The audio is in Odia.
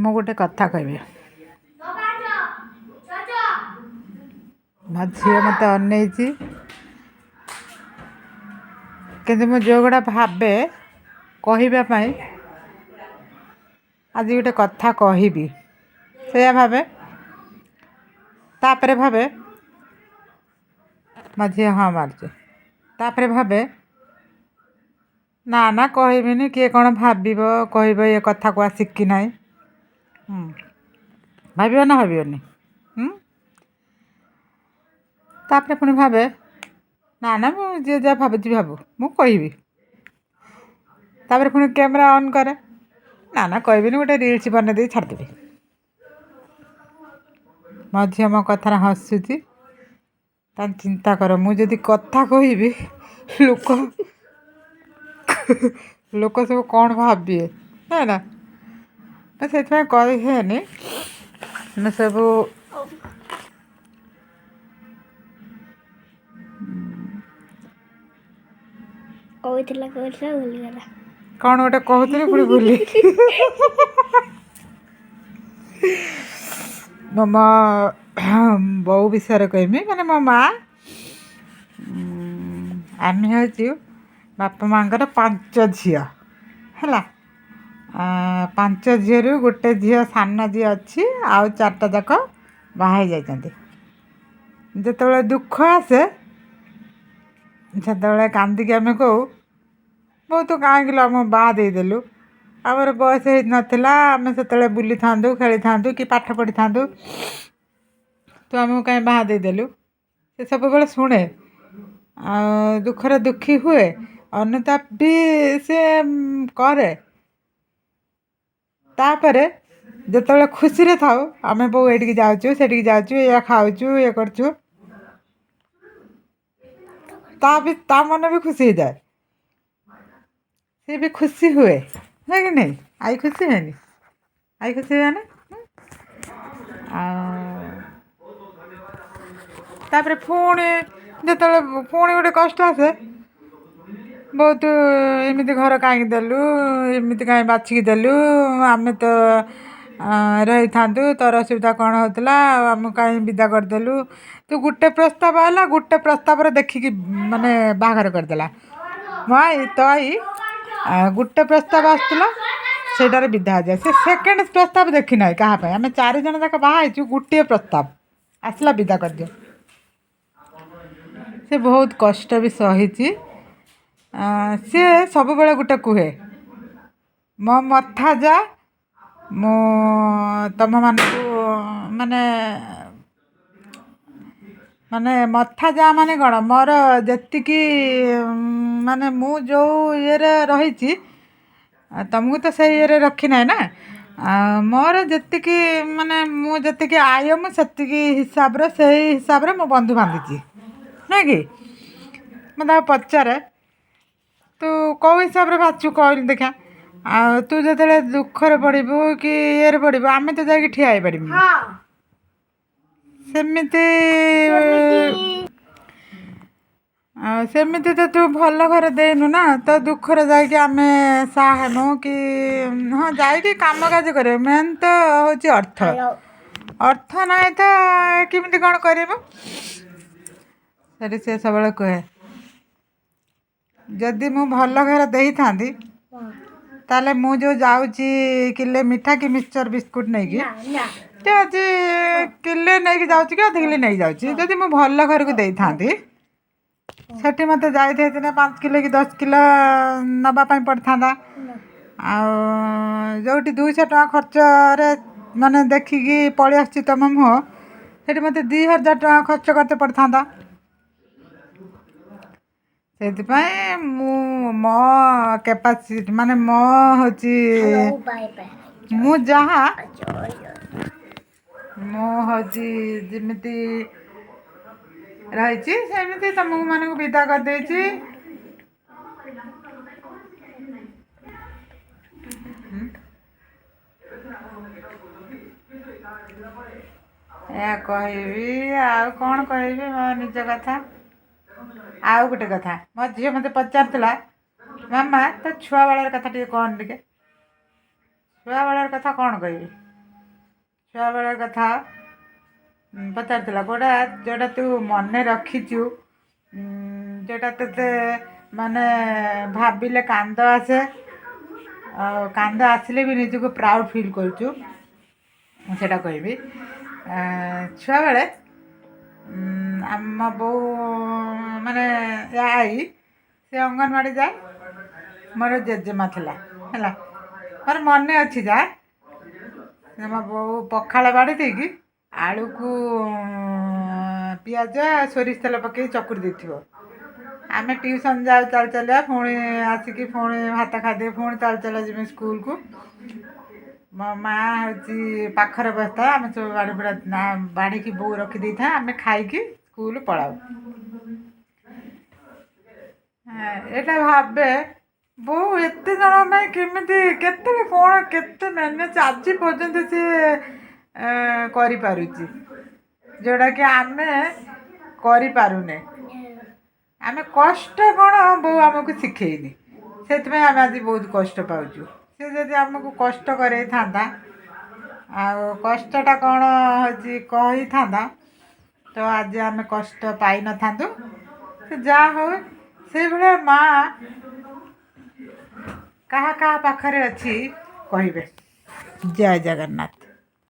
ମୁଁ ଗୋଟେ କଥା କହିବି। ମୋ ଝିଅ ମୋତେ ଅନେଇଛି, କିନ୍ତୁ ମୁଁ ଯେଉଁଗୁଡ଼ା ଭାବେ କହିବା ପାଇଁ, ଆଜି ଗୋଟେ କଥା କହିବି ସେଇଆ ଭାବେ, ତାପରେ ଭାବେ ମୋ ଝିଅ ହଁ ମାରୁଛି, ତାପରେ ଭାବେ ନା ନା କହିବିନି, କିଏ କ'ଣ ଭାବିବ, କହିବ ଏ କଥା କୁହା ଶିଖି ନାହିଁ। ଭାବିବ ନା ଭାବିବନି? ତାପରେ ପୁଣି ଭାବେ ନା ନା ମୁଁ ଯିଏ ଯାହା ଭାବୁଛି ଭାବୁ, ମୁଁ କହିବି। ତାପରେ ପୁଣି କ୍ୟାମେରା ଅନ୍ କରେ, ନା ନା କହିବିନି, ଗୋଟେ ରିଲ୍ସ ବନେଇ ଦେଇ ଛାଡ଼ିଦେବି। ମୋ ଝିଅ ମୋ କଥାରେ ହସୁଛି। ତାହେଲେ ଚିନ୍ତା କର, ମୁଁ ଯଦି କଥା କହିବି ଲୋକ ଲୋକ ସବୁ କ'ଣ ଭାବିବେ, ନା ମୁଁ ସେଥିପାଇଁ କହିହେନି। ମୁଁ ସବୁ କହୁଥିଲା କହୁଥିଲା ଭୁଲିଗଲା। କ'ଣ ଗୋଟେ କହୁଥିଲି ପୁଣି ଭୁଲି। ମୋ ମୋ ବୋଉ ବିଷୟରେ କହିମି, ମାନେ ମୋ ମା। ଆମେ ହେଉଛୁ ବାପା ମାଆଙ୍କର 5 ଝିଅ, ହେଲା। 5 ଝିଅରୁ ଗୋଟେ ଝିଅ ସାନ ଝିଅ ଅଛି, ଆଉ 4ଟା ଯାକ ବାହା ହେଇଯାଇଛନ୍ତି। ଯେତେବେଳେ ଦୁଃଖ ଆସେ ସେତେବେଳେ କାନ୍ଦିକି ଆମେ କହୁ, ବହୁତ କାହିଁକି ଲୋ ଆମକୁ ବାହା ଦେଇଦେଲୁ, ଆମର ବୟସ ହେଇନଥିଲା, ଆମେ ସେତେବେଳେ ବୁଲିଥାନ୍ତୁ, ଖେଳିଥାନ୍ତୁ କି ପାଠ ପଢ଼ିଥାନ୍ତୁ, ତୁ ଆମକୁ କାହିଁ ବାହା ଦେଇଦେଲୁ। ସେ ସବୁବେଳେ ଶୁଣେ ଆଉ ଦୁଃଖରେ ଦୁଃଖୀ ହୁଏ, ଅନୁତାପ ବି ସେ କରେ। ତାପରେ ଯେତେବେଳେ ଖୁସିରେ ଥାଉ, ଆମେ ବୋଉ ଏଇଠିକି ଯାଉଛୁ, ସେଠିକି ଯାଉଛୁ, ଏଇଆ ଖାଉଛୁ, ଇଏ କରୁଛୁ, ତା ବି ତା ମନ ବି ଖୁସି ହେଇଯାଏ, ସେ ବି ଖୁସି ହୁଏ, ନାଇଁ କି ନାଇଁ? ଆଈ ଖୁସି ହୁଏନି? ଆଈ ଖୁସି ହୁଏନି। ଆଉ ତାପରେ ପୁଣି ଯେତେବେଳେ ପୁଣି ଗୋଟେ କଷ୍ଟ ଆସେ, ବହୁତ ଏମିତି ଘର କାହିଁକି ଦେଲୁ, ଏମିତି କାହିଁ ବାଛିକି ଦେଲୁ, ଆମେ ତ ରହିଥାନ୍ତୁ, ତୋର ଅସୁବିଧା କ'ଣ ହେଉଥିଲା, ଆଉ ଆମକୁ କାହିଁ ବିଦା କରିଦେଲୁ। ତୁ ଗୋଟେ ପ୍ରସ୍ତାବ ହେଲା, ଗୋଟେ ପ୍ରସ୍ତାବରେ ଦେଖିକି ମାନେ ବାହାଘର କରିଦେଲା। ମୋ ଆଈ ତୋ ଆଈ ଗୋଟେ ପ୍ରସ୍ତାବ ଆସୁଥିଲା, ସେଇଟାରେ ବିଦା ହେଇଯାଏ। ସେ ସେକେଣ୍ଡ ପ୍ରସ୍ତାବ ଦେଖିନାହିଁ କାହା ପାଇଁ। ଆମେ 4 ଜଣ ଯାକ ବାହା ହେଇଛୁ, ଗୋଟିଏ ପ୍ରସ୍ତାବ ଆସିଲା, ବିଦା କରିଦିଅ। ସେ ବହୁତ କଷ୍ଟ ବି ସହିଛି। ସିଏ ସବୁବେଳେ ଗୋଟେ କୁହେ, ମୋ ମଥା ଯା, ମୁଁ ତମମାନଙ୍କୁ ମାନେ ମାନେ ମଥା ଯା ମାନେ କ'ଣ, ମୋର ଯେତିକି ମାନେ ମୁଁ ଯେଉଁ ଇଏରେ ରହିଛି, ତମକୁ ତ ସେଇ ଇଏରେ ରଖିନାହିଁ ନା, ମୋର ଯେତିକି ମାନେ ମୁଁ ଯେତିକି ଆୟ, ମୁଁ ସେତିକି ହିସାବରେ, ସେଇ ହିସାବରେ ମୁଁ ବନ୍ଧୁ ବାନ୍ଧିଛି, ନାଇଁ କି? ମୁଁ ତାକୁ ପଚାରେ, ତୁ କେଉଁ ହିସାବରେ ବାଛୁ କହିଲୁ ଦେଖା, ଆଉ ତୁ ଯେତେବେଳେ ଦୁଃଖରେ ପଡ଼ିବୁ କି ଇଏରେ ପଡ଼ିବୁ, ଆମେ ତ ଯାଇକି ଠିଆ ହେଇପାରିବୁନି। ସେମିତି ଆଉ ସେମିତି ତ ତୁ ଭଲ ଘରେ ଦେଇନୁ ନା, ତ ଦୁଃଖରେ ଯାଇକି ଆମେ ସାହା ହେମୁ କି? ହଁ, ଯାଇକି କାମ କାର୍ଯ୍ୟ କରିବୁ। ମେନ୍ ତ ହେଉଛି ଅର୍ଥ, ଅର୍ଥ ନାହିଁ ତ କେମିତି କ'ଣ କରିବୁ। ସେଠି ସେ ସବୁବେଳେ କୁହେ, ଯଦି ମୁଁ ଭଲ ଘରେ ଦେଇଥାନ୍ତି ତାହେଲେ ମୁଁ ଯେଉଁ ଯାଉଛି କିଲେ ମିଠା କି ମିକ୍ସଚର୍ ବିସ୍କୁଟ୍ ନେଇକି, କି ଆଜି କିଲେ ନେଇକି ଯାଉଛି କି ଅଧ କିଲେ ନେଇକି ଯାଉଛି, ଯଦି ମୁଁ ଭଲ ଘରକୁ ଦେଇଥାନ୍ତି ସେଠି ମୋତେ ଯାଇଥାଇଥିଲେ 5 କିଲୋ କି 10 କିଲୋ ନେବା ପାଇଁ ପଡ଼ିଥାନ୍ତା। ଆଉ ଯେଉଁଠି 200 ଟଙ୍କା ଖର୍ଚ୍ଚରେ ମାନେ ଦେଖିକି ପଳେଇ ଆସୁଛି ତୁମ ମୁହଁ, ସେଠି ମୋତେ 2000 ଟଙ୍କା ଖର୍ଚ୍ଚ କରତେ ପଡ଼ିଥାନ୍ତା। ସେଥିପାଇଁ ମୁଁ ମୋ କାପାସିଟି ମାନେ ମୋ ହେଉଛି ମୁଁ ଯାହା ମୁଁ ହେଉଛି ଯେମିତି ରହିଛି ସେମିତି ତମକୁ ମାନଙ୍କୁ ବିଦା କରିଦେଇଛି। ଏହା କହିବି, ଆଉ କ'ଣ କହିବି ମୋ ନିଜ କଥା। ଆଉ ଗୋଟେ କଥା, ମୋ ଝିଅ ମୋତେ ପଚାରୁଥିଲା, ମାମା ତୋ ଛୁଆବେଳର କଥା ଟିକେ କହନି ଟିକେ। ଛୁଆବେଳର କଥା କ'ଣ କହିବି? ଛୁଆବେଳ କଥା ପଚାରିଥିଲା, କେଉଁଟା ଯେଉଁଟା ତୁ ମନେ ରଖିଛୁ, ଯେଉଁଟା ତୋତେ ମାନେ ଭାବିଲେ କାନ୍ଦ ଆସେ, ଆଉ କାନ୍ଦ ଆସିଲେ ବି ନିଜକୁ ପ୍ରାଉଡ଼ ଫିଲ୍ କରୁଛୁ, ମୁଁ ସେଇଟା କହିବି। ଛୁଆବେଳେ ଆମ ବୋଉ, ମାନେ ଆଈ, ସେ ଅଙ୍ଗନବାଡ଼ି ଯାଏ। ମୋର ଜେଜେମା ଥିଲା। ହେଲା, ମୋର ମନେ ଅଛି, ଯା ମୋ ବୋଉ ପଖାଳ ବାଢ଼ି ଦେଇକି ଆଳୁକୁ ପିଆଜ ସୋରିଷ ତେଲ ପକାଇ ଚକୁଡ଼ି ଦେଇଥିବ। ଆମେ ଟ୍ୟୁସନ୍ ଯାଉ ଚାଲି ଚାଲିବା, ପୁଣି ଆସିକି ପୁଣି ଭାତ ଖାଇଦେଇ ପୁଣି ଚାଲି ଚାଲି ଯିବି ସ୍କୁଲକୁ। ମୋ ମା' ହେଉଛି ପାଖରେ ବସିଥାଏ। ଆମେ ସବୁ ବାଡ଼ି ବୁଡ଼ା ବାଢ଼ିକି ବୋଉ ରଖିଦେଇଥାଏ, ଆମେ ଖାଇକି ସ୍କୁଲ ପଳାଉ। ଏଇଟା ଭାବେ, ବୋଉ ଏତେ ଜଣ ପାଇଁ କେମିତି, କେତେବେଳେ କ'ଣ କେତେ ମ୍ୟାନେଜ୍ ଆଜି ପର୍ଯ୍ୟନ୍ତ ସିଏ କରିପାରୁଛି, ଯେଉଁଟାକି ଆମେ କରିପାରୁନେ। ଆମେ କଷ୍ଟ କ'ଣ ବୋଉ ଆମକୁ ଶିଖେଇନି, ସେଥିପାଇଁ ଆମେ ଆଜି ବହୁତ କଷ୍ଟ ପାଉଛୁ। ସେ ଯଦି ଆମକୁ କଷ୍ଟ କରେଇଥାନ୍ତା ଆଉ କଷ୍ଟଟା କ'ଣ ହେଉଛି କହିଥାନ୍ତା, ତ ଆଜି ଆମେ କଷ୍ଟ ପାଇନଥାନ୍ତୁ। ସେ ଯାହା ହଉ, ସେଇଭଳିଆ ମା' କାହା କାହା ପାଖରେ ଅଛି କହିବେ। ଜୟ ଜଗନ୍ନାଥ।